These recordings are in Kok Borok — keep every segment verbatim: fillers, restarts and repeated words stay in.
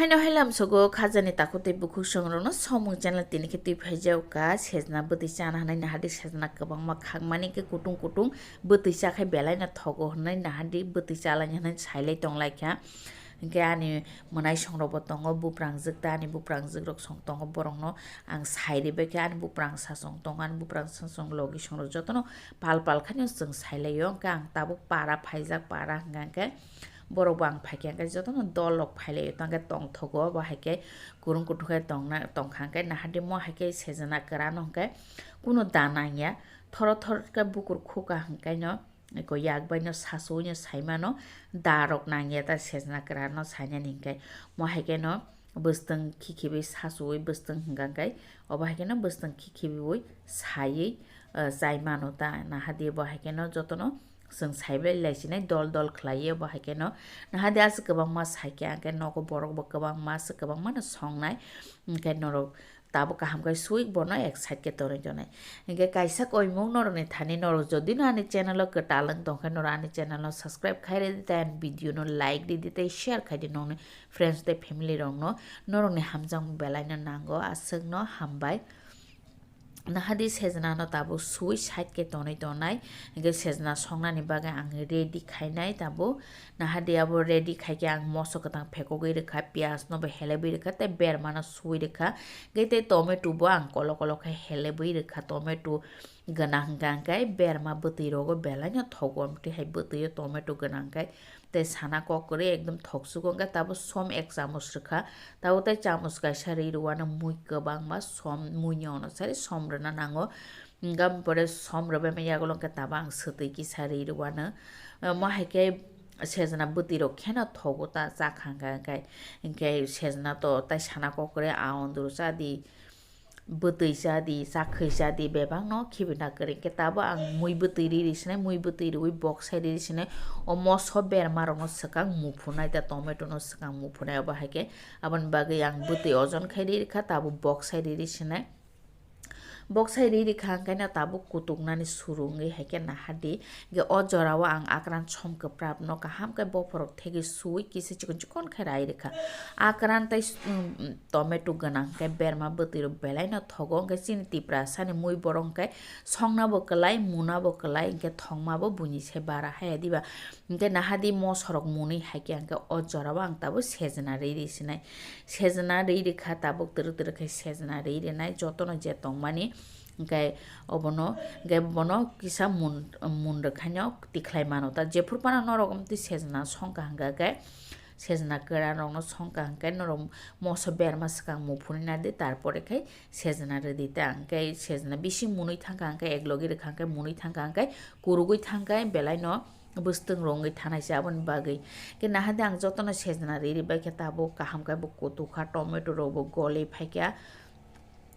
Haino hai lamsogo khajani takhuk tei bukhuk songrokno somung channel tini khe twi phaijak kha sejna bwtwi chana hinwi nahadi sejna kwbangma khakmani khe kutung kutung bwtwi chakhai belai no thogo hinwi nahadi bwtwi chalaini hinwi sailai tonglaikha. Hinkhe ani mwnai songrokbo tongo, buprangjwk tei ani buprangjwk rok song tongo, borokno ang sai ribaikha, ani buprang sasong tongo, ani buprang sasong logi songrok jotono pal pal khaino chwng sailaio. Hinkhe ang tabuk para phaijak, para hwnka hinkhe borokbo ang phaikha hinkhe jotono dol rok phailaio, tangkhe tongthogo obo haikhe kurung kuthuk khe tongna tongkha hinkhe nahadi mo haikhe sejna kwrano hinkhe kuno da nangya, thoro thoro khe bukur khuka hinkaino. Eko yak bai no sasu no sai mano, da rok nang ya ta sejna kwran no sainani hinkhe. Mo hai khe no bwstwng khikhibwi sasu wi bwstwng hwnka khe, obo hai khe no bwstwng khikhibwi saiwi, ah, chai mano ta. Nahadi bo hai khe no joto no chwng sai bai lai sinai dol dol khlai ye bo hai khe no. Nahadi aswk kwbangma sai khe ang khe nogo borok bo kwbangma aswk kwbangma no songnai. Hinkhe norok tabuk kaham khe sui bono ek side khe torwi tonai. Hinkhe kaisa koimung norokni thani norok jodi no ani channel o kwtal wng tongkhe norok ani channel no subscribe khai rwdi tei ani video no like rwdi tei share khai di nokni friends tei family rok no norokni hamjakmung belai no nango aswk no hambai. Nahadi sejna no tabuk sui side khe tonwi tonai hinkhe sejna songnani bagwi ang ready khainai tabuk. Nahadi abo ready khai khe ang moso kwtang phekogwi rwkha, piyaj no bo helebwi rwkha tei berma no sui rwkha. Hinkhe tei tomato bo ang kolok kolok khe helebwi rwkha, tomato gwnang hwnka hinkhe berma bwtwi rogo belai no thogo, amtwi hai bwtwi o tomato gwnang khe tei sana kok kwrwi ekdom thoksugo hinkhe tabuk som ek chamoch rwkha, tabuk tei chamoch kaisa rwi rwano mui kwbangma som mui ni ono sari som rwna nango. Hinkhe pore som rwbaima yagulo hinkhe tabuk ang swtwi kisa rwi rwano. Omo hai khe sejna bwtwi rok kheno thogo ta chakha hinkhe, hinkhe, hinkhe sejna to tai sana kok kwrwi a ondoro cha di, bwtwi cha di, chakhwi cha di, bebak no khibina kwrwi hinkhe tabuk ang mui bwtwi riri sinai, mui bwtwi rwi bok sai riri sinai, o moso berma rok no swkang muphunai ta tomato no swkang muphunai obo hai khe aboni bagwi ang bwtwi ojon khai riri kha tabuk bok sai riri sinai. Bok sai riri kha, hinkhe no tabuk kutuknani suru wngwi hai khe nahadi. Hinkhe o jorao ang akran som kwprap no kaham khe bophorok thegwi suwi kisa chikon chikon khe rai rwkha. Akran tei, um, tomato gwnang khe berma bwtwi rok belai no thogo, hinkhe chini Tiprasani mui borok hinkhe songna bo kwlai, muna bo kwlai, hinkhe thongma bo buini se bara hai diba. Hinkhe nahadi mosorok mwnwi hai khe ang khe o jorao ang tabuk sejna riri sinai. Sejna riri kha tabuk twrwk twrwk khe sejna riri nai jotono je tongmani. Hinkhe obono, hinkhe bono kisa mun, mun rwkhaino tikhlai mano ta. Jephuru phano norok omtwi sejna songkha hinkha khe, sejna kwran rokno songkha hinkhe norok moso berma swkang muphunwi nadi, tarpore khe sejna rwdi ta. Hinkhe sejna bisi mwnwi thangkha hinkhe, eklogi rwkha hinkhe mwnwi thangkha hinkhe, kurugwi thangkhe belai no bwstwng rwngwi thanai se aboni bagwi. Khe nahadi ang jotono sejna riri bai khe tabuk kaham khe bo kutuk kha, tomato rok bo goli phai kha.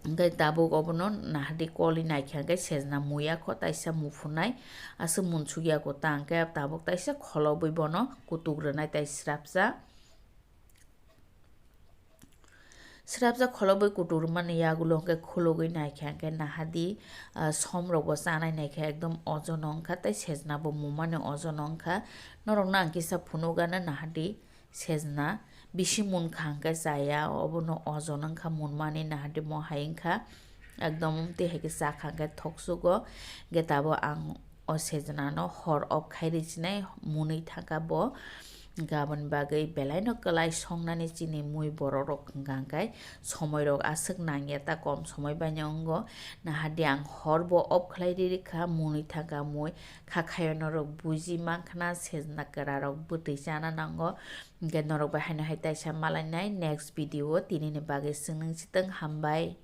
Hinkhe tabuk obono nahadi koli nai kha hinkhe sejna muya kho taisa muphunai aswk munsuk ya kho ta hinkhe tabuk taisa kholobwi bono kutuk rwnai tai srapsa. Srapsa kholobwi kutuk rwmani yagulo hinkhe khulugwi naikha hinkhe nahadi, ah, som rokbo chanai naikha ekdom ojono wngkha tei sejna bo mumani ojono wngkha. Norokno ang kisa phunukgana nahadi sejna bisi munkha hinkhe chaya obono ojono wngkha munmani nahadi mohai wngkha. Ekdom tei hai khe chakha hinkhe thoksugo hinkhe tabuk ang o sejna no hor off khai ri sinai mwnwi thangkha bo. Hinkhe aboni bagwi belai no kwlai songnani chini mui borok rok hwnka hinkhe somoi rok aswk nang ya ta kom somoi bai no wngo. Nahadi ang hor bo off khlai ri rikha mwnwi thangkha mui kha khayo norok buji mankha na sejna kwra rok bwtwi chana nango. Hinkhe norok bai haino hai taisa malainai next video o tini ni bagwi chwng nung sitwng hambai.